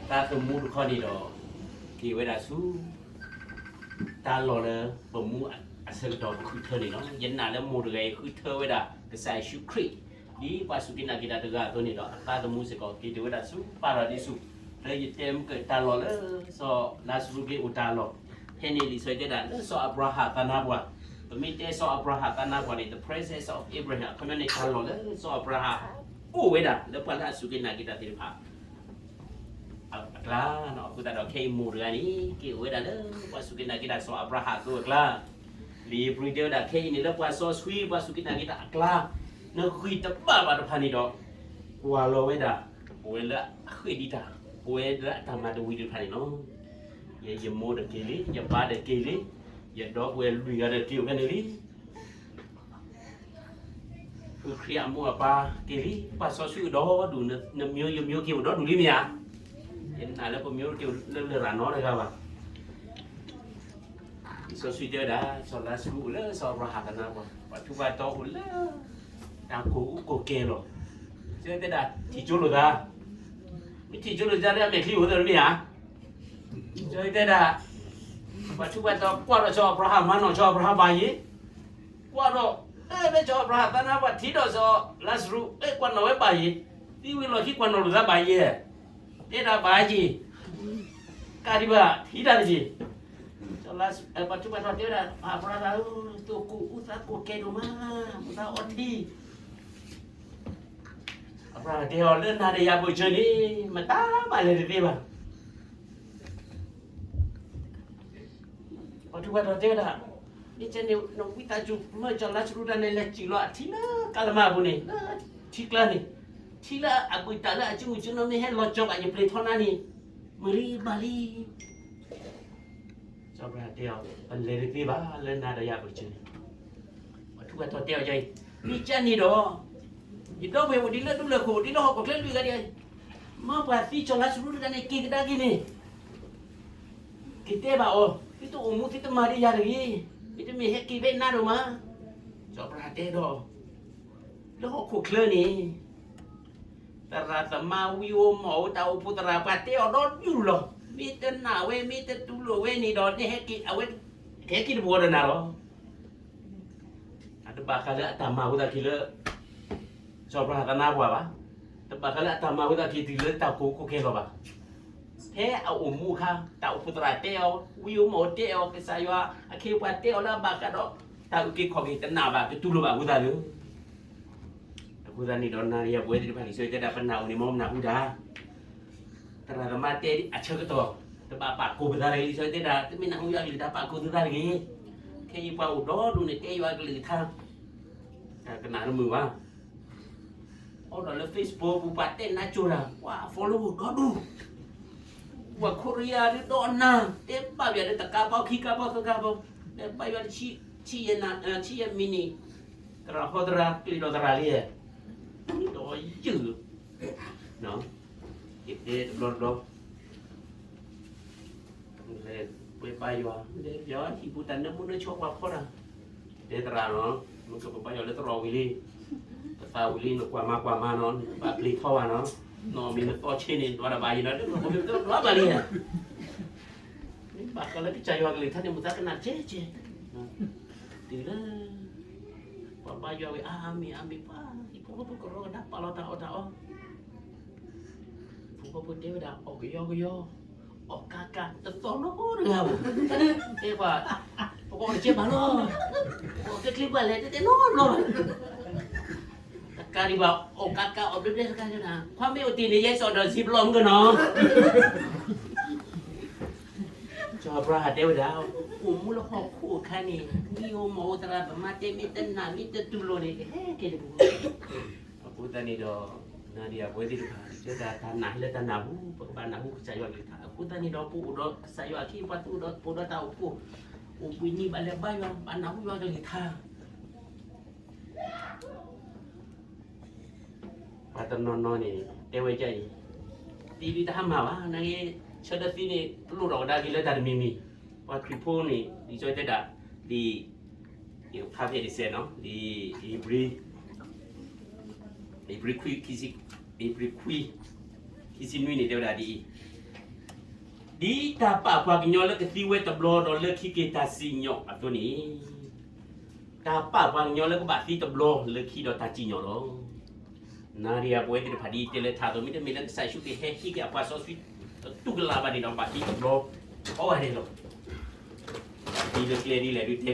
သးသမူတခီန့ၣ်ဒီး က့ၤဝဲဒၣ်ဆူ တၢ်လီၢ်လၢပမူအဆၢကတီၢ်ပဃုထၢန့ၣ်လီၤ. ယနာ်လၢမိၢ်တဂၤအံၤဃုထၢဝဲဒၣ် ကစၢ်ယ့ၣ်ၡူးခရံာ် ဒ်ပှၤစူၢ်က့ၤနာ်က့ၤတၢ်တဂၤအသိးန့ၣ်ဒီး အသးသမူစ့ၢ်ကီး က့ၤတုၤဝဲဒၣ်ဆူပၢ်ဒီးဒ်ဆူ လၢယတဲမုၢ်ကၢၢ်တၢ်လီၢ်လၢ စီၤလါစရူးက့ၤအိၣ်တၢ်လီၢ်, ဖဲန့ၣ်လံာ်စီဆှံတဲဒၣ်လၢစီၤအၤဘြၤဟၣ်သးနါပှၢ်, ပမ့ၢ်တဲစီၤအၤဘြၤဟၣ်သးနါပှၢ်န့ၣ် the presence of Abraham အခီပညီန့ၣ် တၢ်လီၢ်လၢစီၤအၤဘြၤဟၣ်အိၣ်ဝဲဒၣ်လၢပှၤလၢအစူၢ်က့ၤနာ်က့ၤတၢ်သ့ၣ်တဖၣ် အကျါနီၤ. အဃိသတးဒီးခဲအံၤမိၢ်တဂၤန့ၣ် က့ၤအိၣ်ဝဲဒၣ်လၢပှၤစူၢ်က့ၤနာ်က့ၤတၢ်စီၤအၤဘြၤဟၣ်အသိးအကျါ, လံာ်ဧ့ၤဘြံၤတဲဝဲဒၣ်ခဲအံၤန့ၣ် လၢပှၤစီဆှံ ပှၤစူၢ်က့ၤနာ်က့ၤတၢ်အကျါ, နဂံၢ်တဘၣ်ဘၣ်တဖၣ်န့ၣ်ဒီး ကွၢ်လီၤဝဲဒၣ် ပဝဲလၢအဃ့ၢ်ဒံးတၢ် ပဝဲလၢအတၢ်မၤတဝံၤတဖၣ်န့ၣ်လီၤ. ယဲယမိၢ်ဒီးက့ၤလံ, ယပၢ်ဒီးက့ၤလံ, ယဒီပုၢ်ဝဲၢ်လွံၢ်ဂၤဒီးက့ၤအိၣ်ဖဲန့ၣ်လံ ဃုခရံာ်အမိၢ်အပၢ်က့ၤလံ, ပှၤစီဆှံကဒီးဒူၣ်, နမျိုးယမျိုးက့ၤအိၣ်ဒီဒူၣ်လံမ့ၢ်ဧါ. ယနာ်လၢပမျိုးက့ၤအိၣ်လၢလရာ်နီတဂၤဘၣ်. လံာ်စီဆှံတဲဝဲဒၣ် စီၤလါစရူးအိၣ်လၢစီၤအၤဘြၤဟၣ်သးနါပှၢ်, ပှၤထူးပှၤတီၤအိၣ်လၢ တၢ်ကိၢ်အူကိၢ်ကဲလီၤ. တဲဝဲဒၣ် ထံၣ်ကၠိလိာ်သး, မ့ၢ်ထံၣ်ကၠိလိာ်သးလၢအမဲာ်ချံအိၣ်သ့မ့ၢ်ဧါ. တဲဝဲဒၣ် ပှၤထူးပှၤတီၤကွၢ်ဒီးစီၤအၤဘြၤဟၣ်မၤနီၢ် စီၤအၤဘြၤဟၣ်ဘၣ်ယံၤ, ကွၢ်ဒီး လၢစီၤအၤဘြၤဟၣ်သးနါပှၢ်ထံၣ်ဒီးစီၤလါစရူး ကွၢ်နီၢ်ဝဲဘၣ်ယံၤ, သံဝံၤလီၢ်ခံကွၢ်နီၢ်လိာ်သးဘၣ်ယံၤ, တဲဒၣ်ဘၣ်ယံၤ, ကးဒံးဘၣ် ထံၣ်တၢ်တယံၤ, ပှၤထူးပှၤတီၤတဲဝဲဒၣ် အၤဘြၤဟၣ်ဧၢ, သုကိၢ်အူသးကိၢ်ကဲဒိၣ်မး, မူသးအီထံ အၤဘြၤဟၣ်တဲအီၤ လၢနၤဒီးယၤအပူၤစၢၤန့ၣ် မတၤမၤလဲၤတသ့ဘၣ်. ပှၤထူးပှၤတီၤတဲဝဲဒၣ်, မ့ၢ်ကဲန့ၣ် နဝံသးစူၤမၢစီၤလါစရူးတၢ်န့ၣ် လဲၤစံၣ်လီၤအထံလၢကၤလမၤအပူၤန့ၣ် လၢထံကျါန့ၣ်, ထံလၢအဘူးတၢ်လၢအစုမုၢ်စုနီၤမ့ၢ်ဟဲလီၤကၠီဘၣ်ယပျ့ၤထီနါန့ၣ် မုာ်လံဘၣ်လံ. စီၤအၤဘြၤဟၣ်တဲအီၤ ပလဲၤတသ့ဘၣ် လၢနၤဒီးယၤအပူၤစၢၤန့ၣ်. ပှၤထူးပှၤတီၤတဲအီၤအံၤ, မ့ၢ်ကဲန့ၣ်ဒီး ယဒီပုၢ်ဝဲၢ်အိၣ်ဒံးလၢဒူလၢၢ်ခိၣ် ဒ်လၢဟီၣ်ခိၣ်ချၢလွံၢ်ဂၤဒံး, မ မ့ၢ်ပှၤသံစီၤလါစရူးတဂၤန့ၣ် က့ၤကဒါက့ၤန့ၣ်, က့ၤတဲဘၣ်အီၤ, သုတအိၣ်မူသုတမၤဒ်ယၤတဂ့ၤ, မ့တမ့ၢ်ဟဲက့ၤဖဲနၤဒိၣ်မး. စီၤအၤဘြၤဟၣ်တဲဒီး, လၢဟီၣ်ခိၣ်ချၢန့ၣ် သရၣ်သမါဝံဧိၤမီၣ်ဧိၤ တၢ်အိၣ်ဖှိၣ်သရၣ် ပှၤတဲအီၤဒီဒူၣ်လီၤ. မ့ၢ်တနာ်ဝဲ မ့ၢ်တတူၢ်လိာ်ဝဲန့ၣ်ဒီး နဟဲက့ၤ အဝဲ ကဟဲက့ၤတပှီၤဒီးနၤလီၤ. အတဘၣ်ဃးလၢအတၢ်မၤဝံသးက့ၤလၢ စီၤအၤဘြၤဟၣ်သနာ်ပှၤဘၣ်. တဘၣ်ဃးလၢအတၢ်မၤဝံသးက့ၤတုၤလၢတၢ်ကိးခိၣ်ခဲလၢာ်ဘၣ်. ဖဲအအိၣ်မူအခါ တၢ်အိၣ်ဖှိၣ်သရၣ်တဲအီၤ, ဝံဧိၤမီၣ်ဧိၤတဲအီၤ, ကစၢ်ယွၤအခ့အပှၤတဲအီၤလၢအဘၣ်ဃးဒီး တၢ်အုၣ်က့ၤခီၣ်က့ၤ တနာ်ဘၣ် တတူၢ်လိာ်ဘၣ်ဝံသးလၢ အဃိသတးန့ၣ်ဒီး နၤဒီးယၤပဝဲသ့ၣ်တဖၣ် လံာ်စီဆှံတဲဒၣ် ပနၢ်အိၣ်န့ၣ် မ်ပနၢ်ဟူတၢ်, သရၣ်သမါတဲအဆၢကတီၢ်, တဘၣ်ပာ်ကိးပသးတဂ့ၤ. လံာ်စီဆှံတဲဒၣ် တမ့ၢ်နၢ်ဟူယွၤကလုၢ်ကထါ ပာ်ကိးသုသးတဂ့ၤ. ခဲအံၤပှၤအိၣ်ဒီဒူၣ်န့ၣ် တဲယွၤကလုၢ်ကထါ တၢ်ကနၣ်တမုာ်ဘၣ်. အိၣ်ဒီးလၢ Facebook ပူၤ ပှၤတဲနါစိၤတၢ် ပှၤ follow ဒီဒူၣ်, ပှၤ Korea ဒုးဒီးနၤ တဲဘၣ်ယွၤလၢတကါဘီခံကါဘီသၢကါဘီ, တဲဘၣ်ယွၤလၢ ဆံယဲၢ်မံးနံး, သရၣ်ဟီသရၣ်ကျ့ၤဒီးသရၣ်လံ, ဒီးယုၢ်, ကတဲတဘျီတဘျီ ပှဲၤဘါယွၤ, ပှဲၤဘါယွၤ ဟံၣ်ပူၤတၢ်နၢမူနၢဆှီပှၤဖီတၢ်, တဲသရၣ်နီၤ, မ့ၢ်ကပဘါယွၤလၢသရိာ်ဝံၤလံ, ပသးဝံၤလံ နကွၢ်မၤကွၢ်မၤနီၤ, နဘၣ်ပျံၤထီဘၣ်နီၤ, နီၢ်မ့ၢ်နသီဆ့န့ၣ် နဒွးတဘၣ်ယံၤနီၤ, ဒ်နအိၣ်မ့ၢ်ပတဒွးဘၣ်လံ, မ့ၢ်ဘၣ်ဃးလၢကစၢ်ယွၤကလုၢ်ကထါန့ၣ် မ့ၢ်သးကနၣ်ကဲကဲ, တုၤလၢ ပှၤဘါယွၤဝဲ အါမံၤအါမံၤပှၤ, ဟံၣ်ဖိဃီဖိကရီကဒါပာ်လီၤတၢ်အီၣ်တၢ်အီ ဖိဖိတဲဝဲဒၣ် အီၣ်ကယီကယီ, အီၣ်ကါကါတသီနီတဂၤဧိၤ, တဲပှၤ, ပကအီၣ်တကဲဘၣ်လီၤ, ပကအီၣ်ကျ့ကျ့ပှၤလဲၣ် တဲတဲနီတဘျီဘၣ်, တကးဒံးဘၣ် အီၣ်ကါကါအီၣ်ဘျဲဘျဲတကးဒံး, ခွါမ့ၢ်အိၣ်တ့ၢ်န့ၣ် ယဲစီၣ်ဒီးစံးဘျီမုၢ်ကနီၤ စီၤအၤဘြၤဟၣ်တဲဝဲဒၣ်, အိၣ်မူလၢဟီၣ်ခိၣ်အခါန့ၣ် ဝံဧိၤမီၣ်ဧိၤ သရၣ်သမါတဲမ့ၢ်တနာ်မ့ၢ်တတူၢ်လိာ်န့ၣ် ကဟဲက့ၤတပူၤ, အဃိသတးန့ၣ်ဒီး နၤဒီးယၤပဝဲသ့ၣ်တဖၣ် ကဲဒၣ်တၢ်နာ်ဟဲလၢတၢ်နၢ်ပူၤ ပကဘၣ်နၢ်ဟူကစၢ်ယွၤကလုၢ်ကထါ, အဃိသတးန့ၣ်ဒီး ပအိၣ်ဒီးကစၢ်ယွၤအခံ ပှၤသူၣ်အိၣ်ဒီးသးအိၣ်ဒီးတၢ်အိၣ်ဖှိၣ်, အိၣ်ဘှံးနံၤဘၣ်လဲၤဘါယွၤ ဘၣ်နၢ်ဟူယွၤကလုၢ်ကထါ ပှၤတနီၤနီၤန့ၣ် တဲဝဲဒ်အံၤ, သံဒုးတဟါမၢ်ဘၣ်, နာ်က့ ဆၢထၢၣ်သံန့ၣ် တလိၣ်ထီၣ်ကဒါက့ၤလၢတၢ်တမံၤမံၤ, ပှၤခရံာ်ဖိန့ၣ် လံာ်စီဆှံတဲဒၣ်, လံာ် ဖးဖဲဒ်စဲးနီၤ, လံာ်ဧ့ၤဘြံၤ, ဧ့ၤဘြံၤခွံ, ဧ့ၤဘြံၤခွံ, ခံဆံနွံန့ၣ် တဲဝဲဒၣ်ဒ်အံၤ, ဒ်တၢ်ပာ်ပှၤကညီလၢကသံဝဲတဘျီဒီးလၢခံက့ၤတၢ်စံၣ်ညီၣ်အသိးန့ၣ် တၢ်ပာ်ပှၤကညီလၢကဘၣ်သံတဘျီလၢခံဒီးတၢ်စံၣ်ညီၣ်လီၤ. နၤဒီးယၤပဝဲသ့ၣ်တဖၣ်ဒ်တဲလၢထးအသိး မ့တမ့ၢ်လၢကစၢ်ယ့ၣ်ၡူးခရံာ်ဟဲဟံးက့ၤအပှၤစီဆှံ တတူၢ်ကလာ်ဘၣ်န့ၣ်ဒီး ဘၣ်သံတဘျီကိးဂၤဒဲးလီၤ. ဘၣ်သံလၢကျဲဒ်လဲၣ်ဒုးတဲတဘၣ်ဘ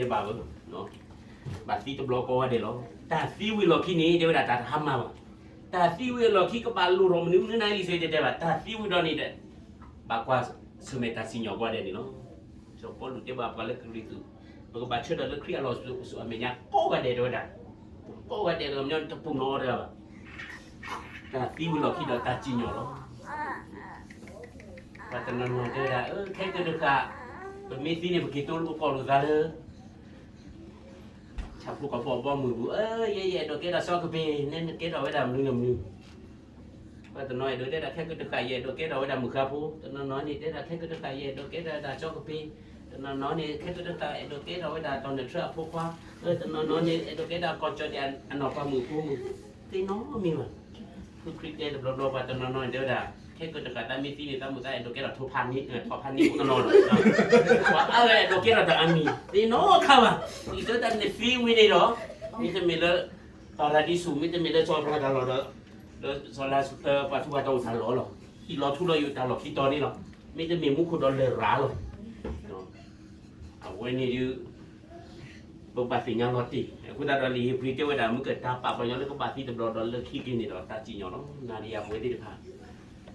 ၣ်, ဘၣ်သံတဘျီကိးဂၤဒဲးလီၤ. တၢ်သံဝံၤလီၢ်ခံန့ၣ် တဲဝဲဒၣ်တၢ်တဟါမၢ်ဘၣ်. တၢ်သံဝံၤအလီၢ်ခံကဘၣ်လိၣ်ထီၣ်မနုၤမနုၤ နလံာ်စီဆှံတဲတဲဘၣ်, တၢ်သံဝံၤဒီးန့ၣ်ဒီး ဘၣ်ကွၢ်ဆၢၣ်မဲာ်တၢ်စံၣ်ညီၣ်ကိးဂၤဒဲးန့ၣ်လီၤ. စီၤပီလူးတဲဘၣ်ပှၤလၢကရံၣ်သူး, ပကဘၣ်ဆၢထၢၣ်လၢခရံာ်အလီၢ်အိၣ်အမဲာ်ညါကိးဂၤဒဲးတဲဝဲဒၣ်, ကိးဂၤဒဲးလီၤ မညီတပူၤနီတဂၤဘၣ်. တၢ်သံဝံၤလီၢ်ခံဒီးတၢ်စံၣ်ညီၣ်လီၤ. ပှၤတနီၤနီၤတဲဝဲဒၣ် ခဲကတၢၢ်တဃၣ် ပမ့ၢ်သံန့ၣ် ပက့ၤတိလိာ်ပကီၢ်လိာ်သးလၢ ဆၣ်ဖိကီၢ်ဖိအဘီအမုၢ်ပူၤ, ယဲယအဲၣ်ဒိးကဲထီၣ်စီၤကပ့ၤ, နဲနကဲထီၣ်ဝဲဒၣ်မနုၤမနုၤ. ပှၤတနီၤအဲၣ်ဒိးတဲဒၣ် ခဲကတၢၢ်တဃၣ် ယအဲၣ်ဒိးကဲထီၣ်ဝဲဒၣ်မုၢ်ဃါဖိ, တနီၤနီၤန့ၣ်တဲဒၣ် ခဲကတၢၢ်တဃၣ် ယအဲၣ်ဒိးကဲထီၣ်ဝဲဒၣ်စီၤကပ့ၤ, တနီၤနီၤန့ၣ် ခဲကတၢၢ်တဃၣ် အဲၣ်ဒိးကဲထီၣ်ဝဲဒၣ် တီၢ်နၢၣ်ထြၢအဖိခွါ, တနီၤနီၤန့ၣ် အဲၣ်ဒိးကဲထီၣ်ကီၢ်ကၠီၣ်တဲၣ်အနီၢ်ပၤမုၣ်ဖိမုၣ်, သ့ၣ်နီၣ်မံၤဘၣ်. ဖုခရံာ်တဲတဘျီဘျီ ပှၤတနီၤနီၤန့ၣ်တဲဝဲဒၣ် ခဲကတၢၢ်တဃၣ် တၢ်မ့ၢ်သံန့ၣ် တၢ်မုၢ်သးအဲၣ်ဒိးကဲထီၣ်ထိၣ်ဖးန့ၢ်, ထိၣ်ဖးန့ၢ်အိၣ်တနီၤလီၤ. ပှၤအါဂၤအဲၣ်ဒိးကဲထီၣ်တၢ်အါမံၤ သ့ၣ်နီၣ်ခါဘၣ်. ဒ်သိးတၢ်န့ၣ်သံဝံၤန့ၣ်ဒီး မ့တမ့ၢ်လၢ ပၤရဒံစူး မ့တမ့ၢ်လၢစီၤအၤဘြၤဟၣ်တၢ်လီၢ်ဒီး ဒီးစီၤလါစရူး ပှၤထူးပှၤတီၤအိၣ်တၢ်လီၢ်လီၤ. ဟံၣ်လီၤထူလီၤယိာ်တၢ်လီၢ်ခံတီၤန့ၣ်လီၤ. မ့တမ့ၢ်မူခိၣ်ဒီးလရာ်လီၤ. အဝဲန့ၣ်ဒုး ပဘၣ်သ့ၣ်ညါလီၤတံၢ်. အဃိသတးဒီးလံာ်ဧ့ၤဘြံၤတဲဝဲဒၣ် မ့ၢ်ကတၢ်ပာ်ပှၤကညီလၢကဘၣ်သံတဘျီဒီးလၢခံက့ၤန့ၣ်ဒီးတၢ်စံၣ်ညီၣ်လီၤ. နၤဒီးယၤပဝဲသ့ၣ်တဖၣ်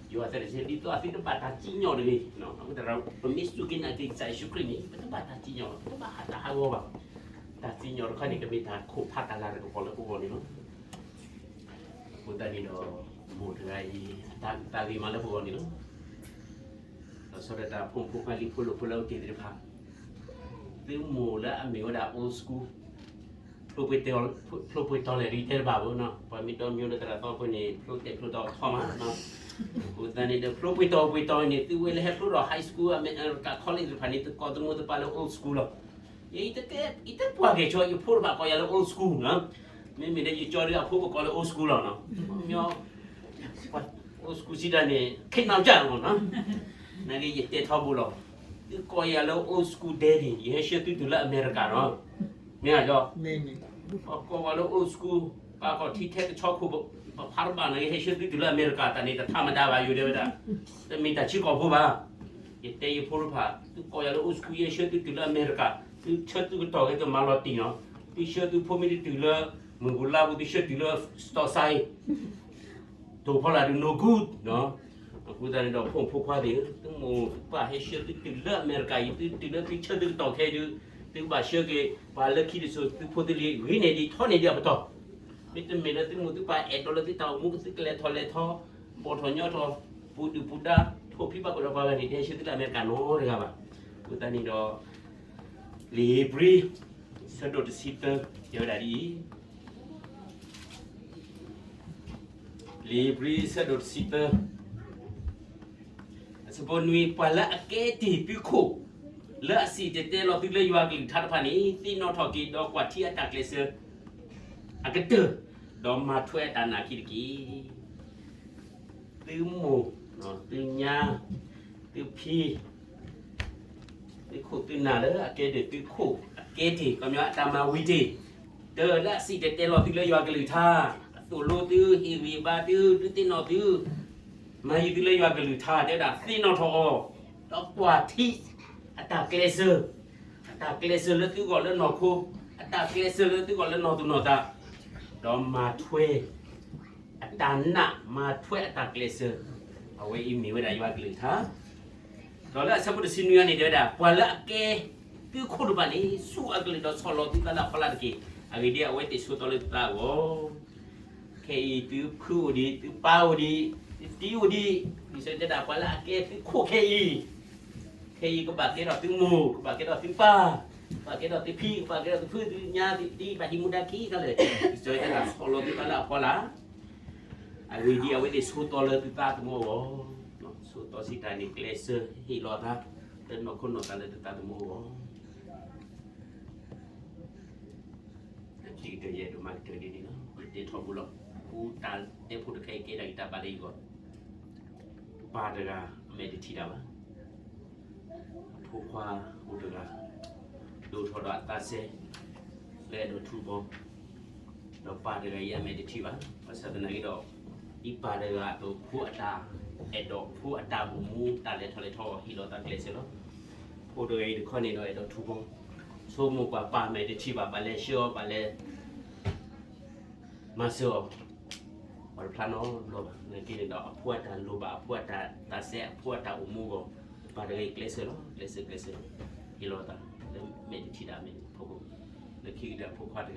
ယွၤသးတဆ့ ဒ်သိးအသုတဘၣ်တၢ်စံၣ်ညီၣ်တဂ့ၤ. အဃိသတးဒီး ပမ့ၢ်စူၢ်က့ၤနာ်က့ၤကစၢ်ယ့ၣ်ၡူးခရံာ်န့ၣ် ပတဘၣ်တၢ်စံၣ်ညီၣ်လီၤ. ပတဘၣ်ဟးတၢ်ဟးဂီၤဘၣ်. တၢ်စံၣ်ညီၣ်တခါန့ၣ် ကမ့ၢ်တၢ်ခိၣ်ဖးတၢ်လၤတၢ်ကပီၤလၢပဂီၢ်န့ၣ်လီၤ. အဃိသတးန့ၣ်ဒီး မိၢ်တဂၤအံၤ အတၢ်ဂ့ၤမးလၢပဂီၢ်န့ၣ်လီၤ. ဒီးဆီဒၣ်တၢ်ဖိမုၣ်ဖိခွါလံၤဖိလိာ်ဖိလၢအအိၣ်တ့ၢ်သ့ၣ်တဖၣ် သုမိၢ်လၢအမ့ၢ်ဝဲဒၣ် old school ဖျိပှ့ၤတီလဲၣ်ဒ်တဲတဘၣ်ဘၣ်နီၤ, ပှၤမ့ၢ်ဒီမၠိလၢသရၣ်သီဖိန့ၣ် ဖျိတဲာ်ဖျိတီထီမးနီၤ. အဃိသတးန့ၣ်ဒီး ဖျိပှ့ၤတီပှ့ၤတီန့ၣ် သုဝဲလၢဟဲဖျိထီၣ် high school အမဲ college တဖၣ်န့ၣ် သုကိးသုမိၢ်သုပၢ်လၢ old school လီၤ. ယ ယတပှၢ်ကဲၣ်ဆိး ယဖိတဖၣ်ကိးယၤလၢ old school နီၤ. မ့မ့ၢ်ဒီးယကၠီဒုးအဖိပကိးလၢ old school လီၤနီၤ. မ့ၢ် old school စံးတၢ်န့ၣ် ခဲနီၢ်ကၠၢ်မ့ၢ်နီၤ. နာ်က့ယတဲထီဘိလီၤ. သုကိးယၤလၢ old school daddy ယဟဲဆှၢသုတုၤလၢအမဲရကၤနီၤ. မ့ၢ်ဧါ, ကိးဝဲလၢ old school ပၢ်ကီၢ်ထံထဲကဆီခိၣ် ပဖးတဘၣ်နာ်က့ ဟဲဆှၢသုတုၤလၢအမဲရကၤ တၢ်န့ၣ်တထးမတၤဘၣ်ယိၤဒဲးဝဲဒၣ်. တမ့ၢ်တၢ်ဆံးကိာ်ဖိဘၣ်. ယတဲယဖိတဖၣ် သုကိးယၤလၢ old school ယဟဲဆှၢသုတုၤလၢအမဲရကၤ, သုဆှၢသုကတီၢ်ခဲသုမၤလီၤတံၢ်နီၤ. သုဆှၢသုဖိမ့ၢ်တတုၤလၢ မုၢ်ဘူလါပူၤ သုဆှၢတုၤလၢ စတီၣ်စါအံၤ တိာ်ဖီလာ်ဒုး no good နီၤ. အဃိသတးန့ၣ်ဒီး ဖိမုၣ်ဖိခွါသ့ၣ်ဧၢ, သုမိၢ်သုပၢ်ဟဲဆှၢသုတုၤလၢအမဲရကၤအံၤ သုတုၤလၢသုဆှၢသုကတီၢ်ခဲဒုး သုကဘၣ်ဆှၢက့ၤ ပှၤလၢခံတစိၤ သုဖိသုလံၤ ဂ့ၤန့ၢ်ဒံးထီန့ၢ်ဒံးအပတီၢ်. မ့တမ့ၢ်လၢသုမိၢ်သုပၢ်အဲၣ်ဒိးလၢသုတၢ်အိၣ်မူ ကသုကလဲၤထီၣ်လဲၤထီ ဘီၣ်ထီၣ်ညီထီၣ် ပူၤဒုၣ်ပူၤဒါ ထိၣ်ဖံးဘၣ်ကဒီးပှၤဂၤန့ၣ် တဟဲဆှၢသုလၢအမဲရကၤနီတဂၤဘၣ်. အဃိသတးန့ၣ်ဒီး လံာ်ဧ့ၤဘြံၤ ဆၢဒိၣ်တဆံသၢ တဲဝဲဒၣ်ဒ်အံၤ, လံာ်ဧ့ၤဘြံၤ ဆၢဒိၣ်တဆံသၢ အဆၢဖိနွံ, ပှၤလၢအကဲတ့ၢ်သုခိၣ် လၢအစံၣ်တဲၤတဲလီၤသုလၢယွၤကလုၢ်ကထါတဖၣ်န့ၣ် သ့ၣ်နီၣ်ထီၣ်က့ၤ ဒီးကွၢ်ထံအတၢ်ကျဲးစၢးအကတၢၢ်, ဒီးမၤထွဲအတၢ်နာ်ခံတက့ၢ်. သုမိၢ်, သုညါ, သုဖံ သုခိၣ်သုနၢ်လၢအကဲတ့ၢ်သုခိၣ်, အကဲတ့ၢ် ကီမီအတၢ်မၤဝံၤတ့ၢ်, တၢ်လၢအစံၣ်တဲၤတဲလီၤသုလၢယွၤကလုၢ်ကထါ, အသိၣ်လိသု, ဟ့ၣ်ဂံၢ်ဘါသု, ဒုးသ့ၣ်နီၣ်သု, မၤယုၤသုလၢယွၤကလုၢ်ကထါ တဲဝဲဒၣ် သ့ၣ်နီၣ်ထီၣ်အီၤ, ဒီးကွၢ်ထံ အတၢ်ကျဲးစၢး, အတၢ်ကျဲးစၢးလၢသုဂီၢ်လၢနီၢ်ခိ, အတၢ်ကျဲးစၢးလၢသုဂီၢ်လၢနီၢ်သူၣ်နီၢ်သး, ဒီးမၤထွဲ အတၢ်နာ် မၤထွဲအတၢ်ကျဲးစၢး, အဝဲအံၤမ့ၢ်ဝဲဒၣ်ယွၤကလုၢ်ကထါ. ဒီးလၢအဆၢဖိတဆံနွံအံၤန့ၣ် တဲဝဲဒၣ် ပှၤလၢအကဲသုခိၣ်တဖၣ်န့ၣ် စူၢ်အကလုၢ်ဒီးဆီၣ်လီၤသုသးလၢအဖီလာ်တက့ၢ်. အဂ့ၢ်ဒ်အံၤ အဝဲသ့ၣ်ဆိးသီလၢသုသးအဂီၢ်. ခဲအံၤသုဖုအိၣ်ဒံး, သုပၢ်အိၣ်ဒံး, သုတံၤအိၣ်ဒံး, လံာ်စီဆှံတဲဒၣ် ပှၤလၢအကဲသုခိၣ်ခဲအံၤ ခဲအံၤကဘၣ်ကဲထီၣ်သုမိၢ်, ကဘၣ်ကဲထီၣ်သုပၢ်, ကဘၣ်ကဲထီၣ်သုဖံ, ကဘၣ်ကဲထီၣ်သုဖု, သုညါသုတံၤ ဘၣ်ဟံးမူဒါခံခါလၢာ်, လံာ်စီဆှံတဲဒၣ် ဆီၣ်လီၤသုသးလၢအဖီလာ်. အဂ့ၢ်ဒ်အံၤ အဝဲသ့ၣ်ဆိးသီလၢသုသးသမူအဂီၢ်, ဆိးသီစံးတၢ်န့ၣ် ကျဲးစၢးဟ့ၣ်လီၤအသး လၢနီၢ်ခိနီၢ်သးလၢသုသးသမူအဂီၢ်. ခံကတၢၢ်ယအဲၣ်ဒိးမၤကတၢၢ်ဒ်န့ၣ်လီၤ. ယတဲထီဘိလီၤ. ပူတၢ်တဲဖိတခါအံၤကဲဒၣ်ယတၢ်ဘၣ်လၢယဂီၢ်, ပၢ်တဂၤအမဲာ်တထံၣ်တၢ်ဘၣ်. အဖိခွါဖိတဂၤ ဒိၣ်ထီၣ်ဒီးအသးစဲ လၢအဲၣ်ဒိးထူဘီ, ဒီးပၢ်တဂၤအံၤအမဲာ်တထံၣ်ဘၣ်. ဘၣ်ဆၣ်သနာ်က့ဒီး ဒ်ပၢ်တဂၤအသိး ဖိအတၢ်အဲၣ်ဒိး ဖိအတၢ်အိၣ်မူ တၢ်လဲၤထီၣ်လဲၤထီ ဟ့ၣ်လီၤသးကျဲးစၢးလီၤ. ဖိတဂၤအံၤတခီန့ၣ်ဒီး အဲၣ်ဒိးထူဘီ, ဆိကမိၣ်ပှၤပၢ်မဲာ်တထံၣ်ဘၣ် ဘၣ်လဲၤဆှၢအီၤ ဘၣ်လဲၤ မၤစၢၤအီၤ, ပှၤတဖျါနီတဘျီဘၣ်. နာ်က့န့ၣ်ဒီး အဖိအတၢ်လိၣ်ဘၣ် အဖိအတၢ်သးစဲ အဖိအတၢ်အိၣ်မူအဂီၢ်, ပၢ်တဂၤအံၤကျဲးစၢးလီၤ, ကျဲးစၢး ကျဲးစၢး ဟ့ၣ်လီၤသး လၢမဲာ်တထံၣ်တၢ်အမဲာ်န့ၣ်ဖီခိၣ်, လၢခံကတၢၢ်အဖိခွါတ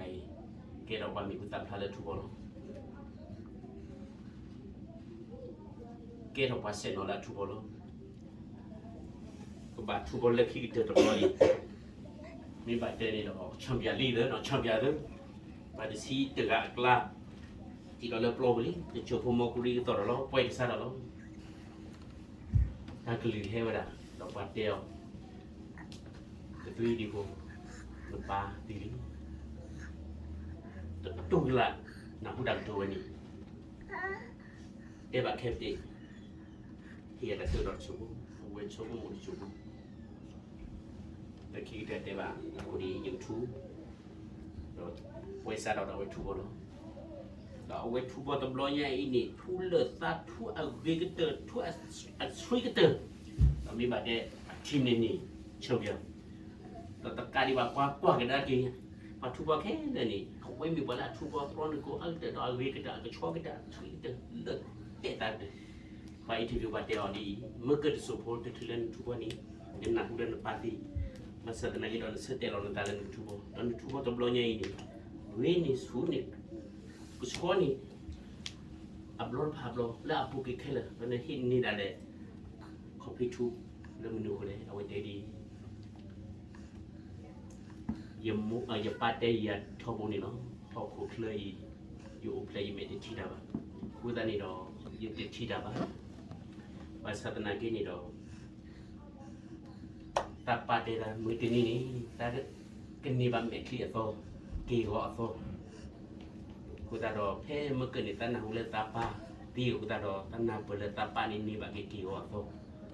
ဂၤအံၤ ကဲထီၣ်ပှၤမံၤဟူသၣ်ဖျါလၢထူဘီလီၤ. ကဲထီၣ်ပှၤဆဲးနီၤလၢအထူဘီလီၤ. ကဘၣ်ထူဘီလၢခံကတၢၢ်တဘျီအံၤ, မ့ၢ်ဘၣ်တဲန့ၣ်ဒီး champion league လၢ champion သၢ, ပှၤတဆံတဂၤအကျါ ထံၣ်လီၤလၢပျီပူၤလံ, တစိၢ်ဖိမီကူရံကသီၣ်ဒီးလီၤ, ပှဲၤကစၢ်ဒီးလီၤ. တၢ်ကလုၢ်ဟဲဝဲဒၣ် ဒီးပှၤတဲအီၤ, ကသွံဒံးဖိ, နပၢ်သံလံ. တတူၢ်ကလာ် နၢ်ဟူတၢ်ကတိၤဝဲန့ၣ် တဲဘၣ်ခဲပတ့ၢ်, ဟ့ၣ်ယၤတၢ်ဆၢကတီၢ်တစိၢ်ဖိ, အဝဲဆိကမိၣ်တစိၢ်ဖိ, လၢခံကတၢၢ်တဲဘၣ်အဃိန့ၣ် ယကထူ, ဒီးပှဲၤစးထီၣ်ဒီးအဝဲထူဘီလီၤ. ဒီးအဝဲထူဘီတဘျီညါအံၤန့ၣ် ထူလၢာ်သး ထူအဂ့ၤကတၢၢ် ထူအဆှံကတၢၢ်, ဒီးမ့ၢ်ဘၣ်တဲ အ team န့ၣ်န့ၣ် champion ဒီးတကးဒံးဘၣ် ပှၤကွၢ်ကဒါက့ၤ ပှၤထူဘီခဲလၢာ်န့ၣ် အဝဲမ့ၢ်ပှၤလၢအထူဘီ သြီနုာ်ကိအါကတၢၢ် ဒီးအဂ့ၤကတၢၢ် အကဆှီကတၢၢ် အဆှံကတၢၢ် လၢတဲာ်သးကတၢၢ်. ပှၤ interview ပှၤတဲအီၤဒ်အံၤ, မ့ၢ်ကတၢၢ်တစိၢ်ဖိ တချုးလၢနထူဘီန့ၣ် နနၢ်ဟူလၢနပၢ်သံ, ဘၣ်ဆၣ်သနာ်က့ဒီး နဆၢတဲာ်လီၤနသးလၢနထူဘီ, ဒီးနထူဘီတဘျီညါအံၤန့ၣ် ဂ့ၤန့ၢ်ဆူၣ်န့ၢ် ကဆှီန့ၢ် အဘျီတဖၣ်ဘျီ လၢအပူၤကွံာ်ခဲလၢာ် ဒီးနဟ့ၣ်န့ၢ်ဒၣ်လဲာ် ခီၣ်ဖံးထူ လၢမနုၤအဃိလဲၣ်. အဝဲတဲဒ်အံၤ, ယမိၢ်, ယပၢ်တဲယၤထီဘိန့ၣ်လီၤ. ဟီၣ်ခိၣ်ချၢအံၤ ယအိၣ်ဖျဲၣ်ယမဲာ်တထံၣ်တၢ်ဘၣ်. အဃိသတးန့ၣ်ဒီး ယတထံၣ်တၢ်ဘၣ်. ဘၣ်ဆၣ်သနာ်က့န့ၣ်ဒီး သးပၢ်တဲဒၣ် မုၢ်တနံၤန့ၣ် သးကန့ၢ်ဘၣ်မဲာ်ချံအသီ, က့ၢ်ဂီၤအသီ. အဃိသတးဒီး ဖဲမုၢ်ကၢၢ်န့ၣ် သးနၢ်ဟူလၢသးပၢ်သံအဃိသတးဒီး သးနၢ်ပၢၢ်လၢသးပၢ်န့ၣ်န့ၢ်ဘၣ်က့ၤက့ၢ်ဂီၤအသီ.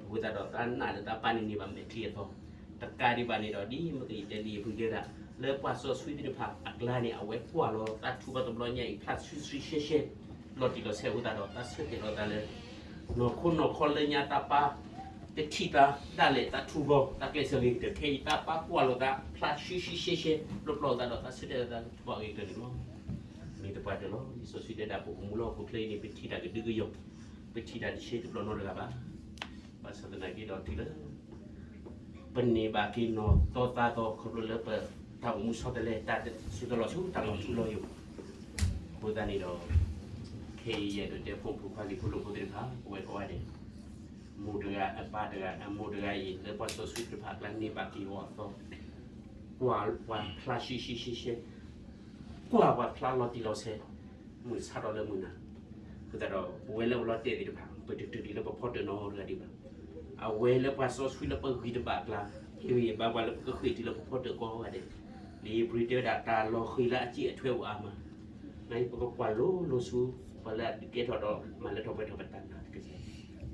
အဃိသတးဒီး သးနာ်လၢသးပၢ်န့ၣ်န့ၢ်ဘၣ်မဲာ်ချံအသီ. တကးဒံးဘၣ်န့ၣ်ဒီး ဒ်မုၢ်ကၢၢ်ယတဲလံအပူၤတဲဒၣ် လၢပှၤစီဆှံသ့ၣ်တဖၣ်အကျါန့ၣ် အဝဲကွၢ်လီၤသးထူဘီတဘျီညါအံၤ ဖျါဆှံဆှံရှဲရှဲ လီၤတံၢ်လီၤဆဲးအဃိသတးဒီး သးဆၢတဲာ်လီၤသးလၢ နီၢ်ခိနီၢ်ခီလၢညါသးပၢ် တထံၣ်သးဒၣ်လဲာ်သးထူဘီ သးကျဲးစၢးဂ့ၤကတၢၢ် ခဲအံၤသးပၢ်ကွၢ်လိာ်သး ဖျါဆှံဆှံရှဲရှဲ လီၤပျီလိာ်သးဒီး သးဆၢတဲာ်လီၤသးလၢထူဘီအဂ့ၤကတၢၢ်န့ၣ်လီၤ. မ့ၢ်သပှၢ်တၢၢ်လီၤ. လံာ်စီဆှံတဲဒၣ် ပအိၣ်မူလၢဟီၣ်ခိၣ်ချၢအံၤန့ၣ် ပထံၣ်တၢ်ကဒုကယီၤ, ပထံၣ်တၢ်တဆံတဘျီနီတဂၤဘၣ်. ဘၣ်ဆၣ်သနာ်က့ဒီးတုၤလၢ ပန့ၢ်ဘၣ်က့ၤနီၢ်သီသးသီ ခီဖျိလၢပတၢ်အိၣ်မူဆီတလဲ တၢ်စူၤတလီၤဆူ တၢ်လီၤထူလီၤယိာ်. အဃိသတးန့ၣ်ဒီး ခဲအံၤယအဲၣ်ဒိးတဲဖိမုၣ်ဖိခွါလံၤဖိဒိၣ်ဖိသ့ၣ်တဖၣ် ပဝဲကိးဂၤဒဲး မိၢ်တဂၤအပၢ်တဂၤ အမိၢ်တဂၤအံၤ လၢပှၤစီဆှံသ့ၣ်တဖၣ်အကျါန့ၢ်ဘၣ်က့ၤဂီၤအသီ, ကွၢ်ပှၤဖျါရှဲရှဲရှဲရှဲ, ကွၢ်ပှၤဖျါလီၤတံၢ်လီၤဆဲး, မုၢ်ဆါထီၣ်လၢမုၢ်နၤ. အဃိသတးဒီး ပဝဲလၢပလီၤတဲာ်သ့ၣ်တဖၣ် ပတတုၤဒံးလၢပဖီတၢၣ်နီတဂၤဒံးဘၣ်. အဝဲလၢပှၤစီဆှံလၢပဂံၢ်တဘၣ်အကျါ ဟ့ၣ်ဂံၢ်ဘါပှၤလၢပကဃ့ၢ်တုၤလၢပဖီတၢၣ်ကိးဂၤဒဲး, လံာ်ဧ့ၤဘြံၤတဲဝဲဒၣ် တၢ်လီၤဃံၤလၢအစံၣ်အထွဲအိၣ်အါမး နပကကွၢ်လိၤလိၤဆူ ပှၤလၢအဒုးကဲထီၣ်ဒီးမၤလၢထီၣ်ပှဲၤထီၣ်ပတၢ်နာ်တက့ၢ်.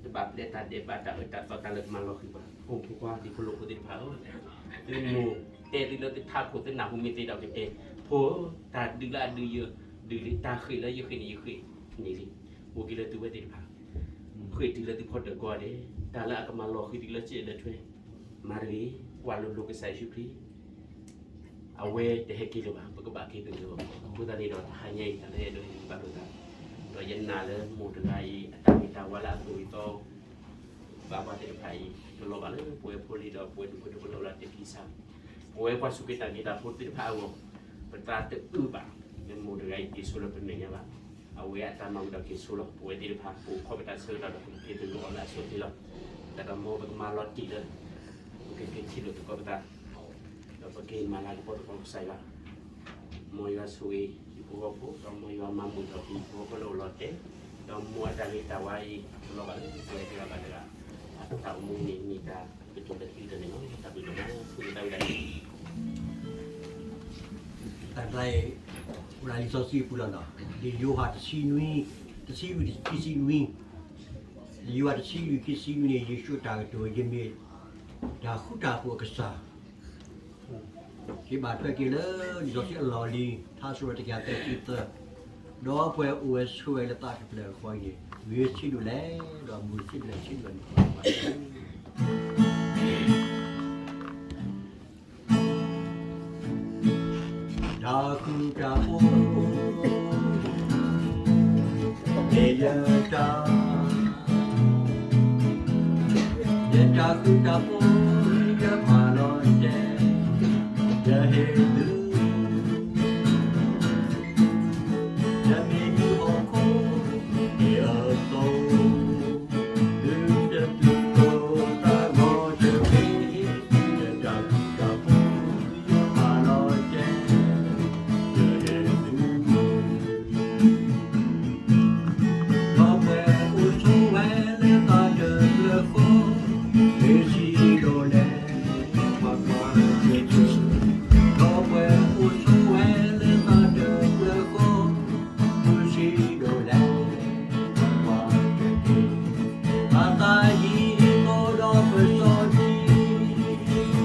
တဘၣ်ပျဲတၢ်ဒဲးဘးတၢ်အၢတၢ်သီတၢ်လၢကမၤလီၤဃံၤပှၤ ဖိမုၣ်ဖိခွါလံၤဖိဒိၣ်ဖိသ့ၣ်တဖၣ်ဧၢ, သုမိၢ်တဲသုလၢသုထးခိၣ်သုနၢ်ဟူမ့ၢ်သ့ဒီးကတဲ, ဖိဧၢ, တၢ်ဒုးလၢအဒုးယဒုးလံ, တၢ်ဃ့ၢ်လၢယဃ့ၢ်န့ၣ်ယဃ့ၢ်န့ၣ်လံ. အိၣ်က့ၤလၢသုဝဲသ့ၣ်တဖၣ် ဃ့ၢ်တုၤလၢသုဖီတၢၣ်ကိးဂၤဒဲး, တၢ်လၢအကမၤလီၤဃံၤသုလၢစံၣ်လၢထွဲ မၤတဂ့ၤ, ကွၢ်လိၤလိၤကစၢ်ယ့ၣ်ၡူးခရံာ် အဝဲတဟဲက့ၤလၢၤဘၣ်, ပကဘၣ်က့ၤပဂ့ၤအီၤ. အဃိသတးန့ၣ်ဒီး တဟါညါအံၤ တၢ်လၢယအဲၣ်ဒိးဟ့ၣ်ဂံၢ်ဘါလိာ်သး, ဒီးယနာ်လၢမိၢ်တဂၤအံၤ အတၢ်ဂ့ၤတၢ်ဝါလၢအသိၣ်အသီ ဘၣ်ပှၤသ့ၣ်တဖၣ်အံၤ တလီၤဘၣ်လၢပဝဲဖိလံၤဒီးပဝဲဒူၣ်ဖိထၢဖိလၢအလီၤတဲာ်ကံစၢ်, ပဝဲပှၤစူၢ်က့ၤနာ်က့ၤတၢ်ဖိသ့ၣ်တဖၣ်အဂီၢ်, ပသးတအုၣ်ဘၣ် လၢမိၢ်တဂၤအံၤက့ၤဆိလၢပမဲာ်ညါဘၣ်. အဝဲအတၢ်မၤဝံၤဒီးက့ၤဆိလီၤ. ပဝဲသ့ၣ်တဖၣ် ပအိၣ်ခိးပတၢ်ဆၢကတီၢ်ဒီး ပကက့ၤသဂၢၢ်အီၤလၢအဆိအချ့လီၤ. တၢ်ဒီးမ်ပကမၤလီၤတံၢ်လၢ ပကက့ၤထံၣ်လိာ်သကိးပသး ဒီးပက့ၤမၤလၤကပီၤသကိးကစၢ်ယွၤ, မ်ယွၤဆိၣ်ဂ့ၤ ဟံၣ်ဖိဃီဖိ, ဒီးမ်ယွၤမၤမုာ်ဒီးဟံၣ်ဖိဃီဖိလၢအိၣ်လီၤတဲာ်, ဒီးမ်အတၢ်ဂ့ၤတၢ်ဝါအံၤ တလီၤဘၣ်လၢပဝဲတဂၤဘၣ်တဂၤ အတၢ်အိၣ်မူန့ၣ် မ့ၢ်တၢ်ကတိၤလၢခံကတၢၢ်န့ၣ်လီၤ. တၢ်ဘျုးဒိၣ်မး ဆိၣ်ဂ့ၤတၢ်ဝံၤဒၣ်န့ၣ် တၢ်ကျါအံၤ အိၣ်လၢလံာ်စီဆှံအပူၤလီၤနီၤ, လံာ်ယိၤဟၣ်တဆံနွံ, တဆံလွံၢ်ခံဆံနွံ, လံာ်ယိၤဟၣ်တဆံလွံၢ်ခံဆံနွံန့ၣ် ယ့ၣ်ၡူးတၢ်ကတိၤ ယမ့ၢ်တၢ်ဃူတၢ်ဖိးအကစၢ်, ယဘၣ်ထွဲက့ၤလၢ လံာ်စီဆှံအလီၢ်လံၤ ထါစံးထီၣ်တကယၤသၢဆံသၢ, ဒီးပှၤအိၣ်ဝဲဆိးဝဲလၢသးတဖျၢၣ်ဃီအံၤန့ၣ် ဂ့ၤဆံးဒိၣ်လဲၣ်, ဒီးမုာ်ဆံးဒိၣ်လဲၣ် ဆံးဒိၣ်န့ၣ် တၢ်ဃူတၢ်ဖိး မ့ၢ်ယတၢ်, ယတၢ်ဃူတၢ်ဖိး ယပာ်လီၤတဲာ်, ယဟ့ၣ်သု, ယမ့ၢ်ဟံၣ်ဟီၣ်ခိၣ် မ့ၢ်အသိး သုတတူၢ်လိာ်သးဂီၢ်တဂ့ၤ, ယတၢ်ဃူတၢ်ဖိး ယပာ်လီၤတဲာ်, ယဟ့ၣ်သု, ဒီးပှၤအိၣ်ဆိးဝဲလၢသးတဖျၢၣ်ဃီ, ဂ့ၤဆံးဒိၣ်လဲၣ် ပှၤကွၢ်က့ၤ, ဒီးပှၤအိၣ်ဆိးဝဲလၢသးတဖျၢၣ်ဃီ, ဂ့ၤဆံးဒိၣ်လဲၣ် ပှၤကွၢ်က့ၤ, ဘၣ်သးဟံၣ်ဖိဒီးပစီဒံး, ဘၣ်ဒီးပလၢစ့ၢ်ကီးထံ,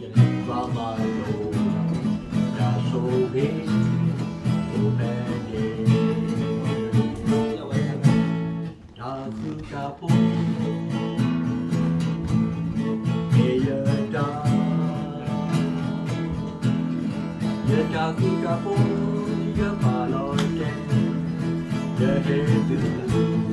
ဘၣ်မၤလိာ် တၢ်ဆိၣ်ဂ့ၤ အိၣ်ဖဲန့ၣ်, တၢ်ဃူတၢ်ဖိး မ့ၢ်ယတၢ်, ယတၢ်ဃူတၢ်ဖိး ယပာ်လီၤတဲာ်, ယဟ့ၣ်သု